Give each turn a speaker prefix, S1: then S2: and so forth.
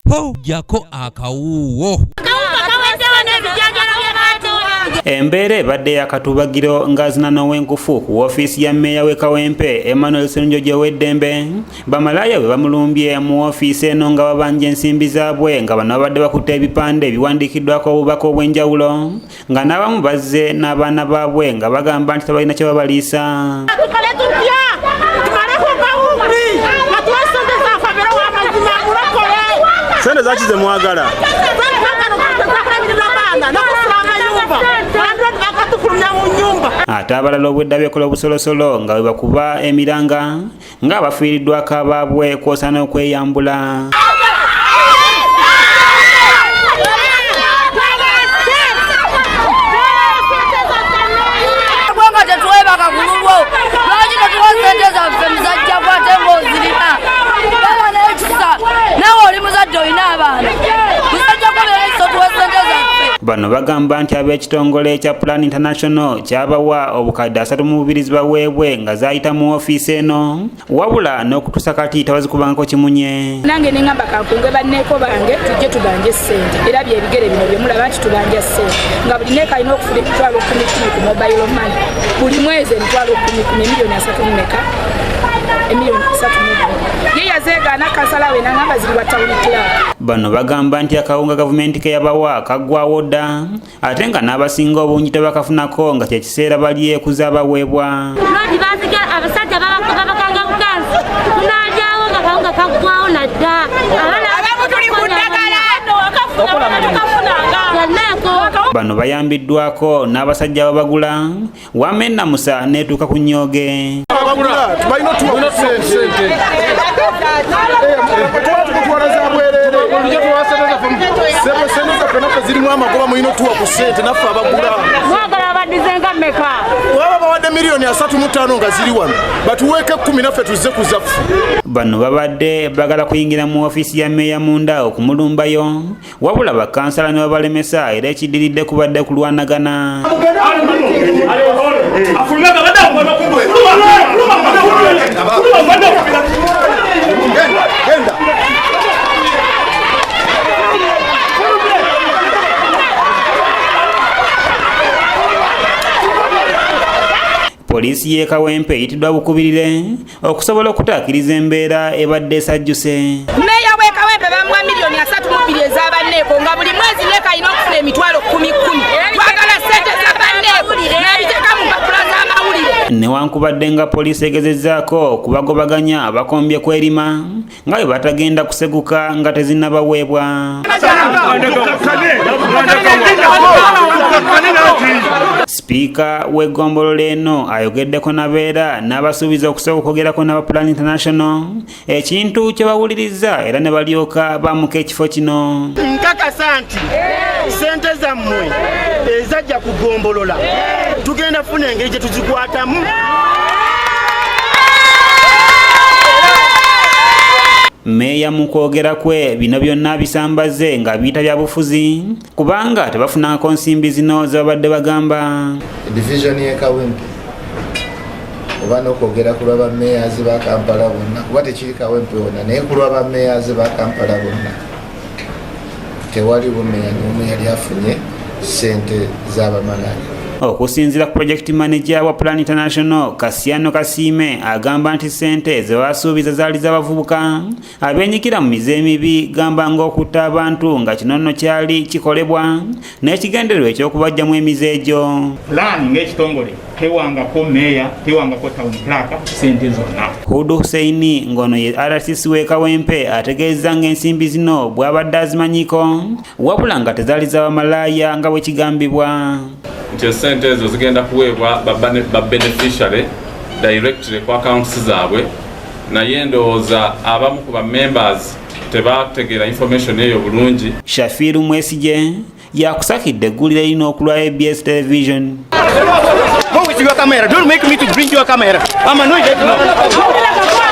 S1: Ho, jjako akawuuwo.
S2: Embeera ebadde yakatubagiro ng'azina n'owenkufu ku woofiisi ya mmeeya w'e Kawempe, Emmanuel Sserunjogi ow'eddembe. Bamalaaya bwe bamulumbye mu woofiisi eno nga babanja ensimbi zaabwe, nga bano babadde bakutte ebipande ebiwandiikiddwako obubaka obw'enjawulo, nga n'abamu bazze n'abaana baabwe nga bagamba nti tebalina kye babaliisa.
S3: Tukole tutya? Tumaleko kawumbi atuwa sente zaffe, abeere w'amazima, mulokole.
S4: Sente zaki ze mwagala?
S3: Zakulabirira abaana n'okusula amayumba, landlord bakatufulumya mu nyumba.
S2: Ate abalala obwedda beekola obusolosolo nga bwe bakuba emiranga ng'abafiiriddwako abaabwe, kwosa n'okweyambula.
S5: Gwanga tetwebaka ku lulwo, lwaki tetuwa sente zaffe? Musajja gwe, ate ng'ozirina, baba n'ekisa naawe, oli muzadde, olina abaana. Musajja gwe, beera ekisa, otuwa sente zaffe.
S2: Bano bagamba nti ab'ekitongole kya Plan International kyabawa obukadde 32 zibaweebwe nga zaayita mu ofiisi eno, wabula n'okutuusa kati tabazikubangako kimunye.
S6: Nange neŋŋamba kankunge banneeko bange tujje tubanje ssente, era byebigere bino byemulaba nti tubanja ssente, nga buli neeko alina okufuna emitwalo 10,000 ku mobile money buli mwezi, emitwalo 10,010, emiliyoni asatu mumeka, emiliyoni 32. Ye yazeegaana kansala we naŋŋamba ziri wa town clerk.
S2: Bano bagamba nti akawunga gavumenti ke yabawa kaggwawo dda, ate nga n'abasinga obungi tebakafunako, nga kyekiseera balye ku zaabaweebwa.
S7: Lodi baziga abasajja babakanga buganzi, tunalyawo nga kawunga kaggwawo nadda.
S3: Abamu tuli ku ddagala.
S7: Yanneeko.
S2: Bano bayambiddwako n'abasajja babagula wama ennamusa n'etuuka ku nnyooge.
S4: Abagula balina otuwa ku sente, tuba tukutwala za bwerere. Sebo, sente zaffe naffe zirimu amagoba, mulina otuwa ku sente naffe abagula.
S7: Mwagala abaddize nga mmeka?
S4: Waba bawadde miliyoni 35 nga ziri wano, batuweeko 10 naffe tuzze ku zaffe.
S2: Bano babadde bagala kuyingira mu ofiisi ya mmeeya munda okumulumbayo, wabula bakansala ne babalemesa, era ekiddiridde kubadde kulwanagana. Poliisi y'e Kawempe eyitiddwa bukubirire okusobola okutaakiriza embeera ebadde esajjuse.
S6: Meeya w'e Kawempe bamuwa miliyoni 32 ez'abanneeko, nga buli mwezi neeko alina okufuna emitwalo 10,010. Twagala ssente z'abanneeko, n'abiteeka mu mpapula z'amawulire.
S2: Newankubadde nga poliisi egezezzaako okubagobaganya, abakombye kwerima nga bwe batagenda kuseguka nga tezinnabaweebwa. Sipiika w'eggombolola eno ayogeddeko nabeera n'abasuubiza okusobola okwogerako n'aba Plan International, ekintu kye bawuliriza era ne balyoka bamuka ekifo kino.
S8: Nkakasa nti sente zammwe ezajja kugombolola tugenda funa engeri gye tuzikwatamu.
S2: Meeya mu kwogera kwe bino byonna bisambaze nga biyita bya bufuzi, kubanga tebafunangako nsimbi zino ze babadde bagamba.
S9: Division y'e Kawempe, oba n'okwogera ku lwa bameyaazi ba Kampala bonna, kuba tekiri Kawempe wonna, naye ku lwa bameyaazi ba Kampala bonna, tewaliwo meya n'omu yali afunye sente z'abamalaaya.
S2: Okusinziira ku project manager wa Plan International, Kasiano Kasiime, agamba nti sente ze basuubiza zaali z'abavubuka abenyigira mu mize emibi, gamba ng'okutta abantu, nga kino nno kyali kikolebwa n'ekigendererwa eky'okubajjamu emize egyo.
S10: Plan ng'ekitongole tewangako meeya, tewangako town clerk sente zonna.
S2: Hudu Huseini, ng'ono ye RCC w'e Kawempe, ategeeza ng'ensimbi zino bw'abadde azimanyiko, wabula nga tezaali z'abamalaaya nga bwe kigambibwa.
S11: Nti esente ezo zigenda kuweebwa ba beneficiary directly ku accounts zaabwe, naye ndowooza abamu ku ba members tebategeera information eyo bulungi.
S2: Shafiru Mwesije yakusakidde eggulire lino okulwa ABS Television.
S8: Go with your camera. Don't make me to bring your camera. I'm annoyed right now.